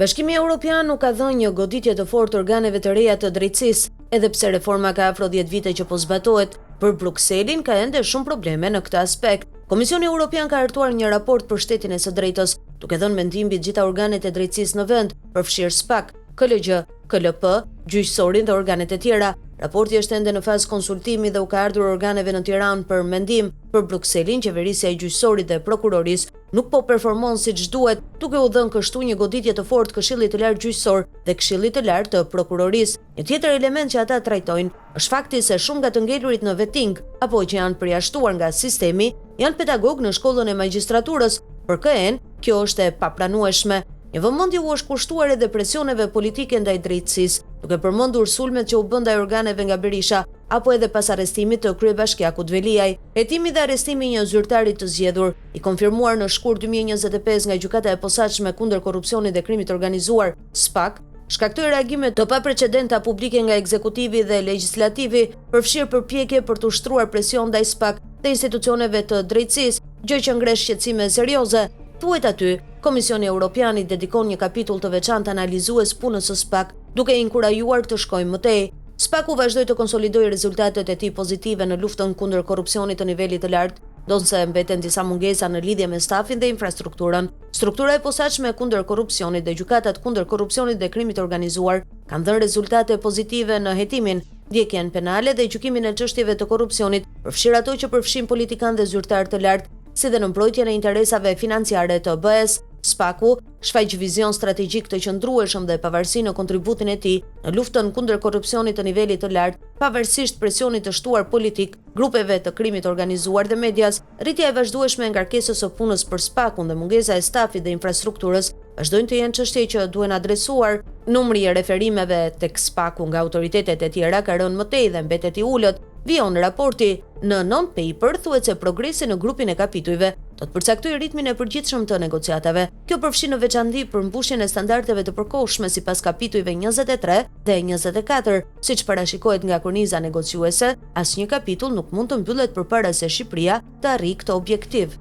Bashkimi Europian u ka dhënë një goditje të fortë organeve të reja të drejtësisë, edhe pse reforma ka afro 10 vite që po zbatohet, për Brukselin ka ende shumë probleme në këtë aspekt. Komisioni Europian ka hartuar një raport për shtetin e së drejtës, duke dhënë mendim mbi të gjitha organet e drejtësisë në vend, përfshirë SPAK, KLGJ, KLP, gjyqësorin dhe organet e tjera. Raporti është ende në fazë konsultimi dhe u ka ardhur organeve në Tiranë për mendim. Për Brukselin, qeverisja e gjyqësorit dhe prokurorisë nuk po performon siç duhet, duke u dhënë kështu një goditje të fortë Këshillit të Lartë Gjyqësor dhe Këshillit të Lartë të Prokurorisë. Një tjetër element që ata trajtojnë është fakti se shumë nga të ngelurit në vetting apo që janë përjashtuar nga sistemi janë pedagogë në shkollën e magjistraturës. Për KE-në, kjo është e papranueshme. Një vëmendje u është kushtuar edhe presioneve politike ndaj drejtësisë, duke përmendur sulmet që u bënë ndaj organeve nga Berisha apo edhe pas arrestimit të kryebashkiakut Veliaj. Hetimi dhe arrestimi i një zyrtari të zgjedhur, i konfirmuar në shkurt 2025 nga Gjykata e Posaçme kundër Korrupsionit dhe Krimit të Organizuar, SPAK, shkaktoi reagime të paprecedenta publike nga ekzekutivi dhe legjislativi, përfshirë përpjekje për të ushtruar presion ndaj SPAK dhe institucioneve të drejtësisë, gjë që ngre shqetësime serioze. Thuhet aty, Komisioni Europian i dedikon një kapitull të veçantë analizues punës së SPAK, duke inkurajuar të shkojë më tej. SPAK-u vazhdoi të konsolidojë rezultatet e tij pozitive në luftën kundër korrupsionit të nivelit të lartë, ndonëse mbeten disa mungesa në lidhje me stafin dhe infrastrukturën. Struktura e posaçme kundër korrupsionit dhe gjykatat kundër korrupsionit dhe krimit të organizuar kanë dhënë rezultate pozitive në hetimin, ndjekjen penale dhe gjykimin e çështjeve të korrupsionit, përfshirë ato që përfshijnë politikanë dhe zyrtarë të lartë, si dhe në mbrojtjen e interesave financiare të BE-së. SPAK-u shfaq vizion strategjik të qëndrueshëm dhe pavarësi në kontributin e tij në luftën kundër korrupsionit të nivelit të lartë, pavarësisht presionit të shtuar politik, grupeve të krimit të organizuar dhe medias, rritja e vazhdueshme e ngarkesës së punës për SPAK-un dhe mungesa e stafit dhe infrastrukturës vazhdojnë të jenë çështje që duhen adresuar. Numri i referimeve tek SPAK-u nga autoritetet e tjera ka rënë më tej dhe mbetet i ulët. Vijon raporti. Në non-paper thuhet se progresi në grupin e kapitujve do të përcaktojë ritmin e përgjithshëm të negociatave. Kjo përfshin në veçanti përmbushjen e standardeve të përkohshme sipas kapitujve 23 dhe 24, siç parashikohet nga korniza negociuese, asnjë kapitull nuk mund të mbyllet përpara se Shqipëria të arrijë këtë objektiv.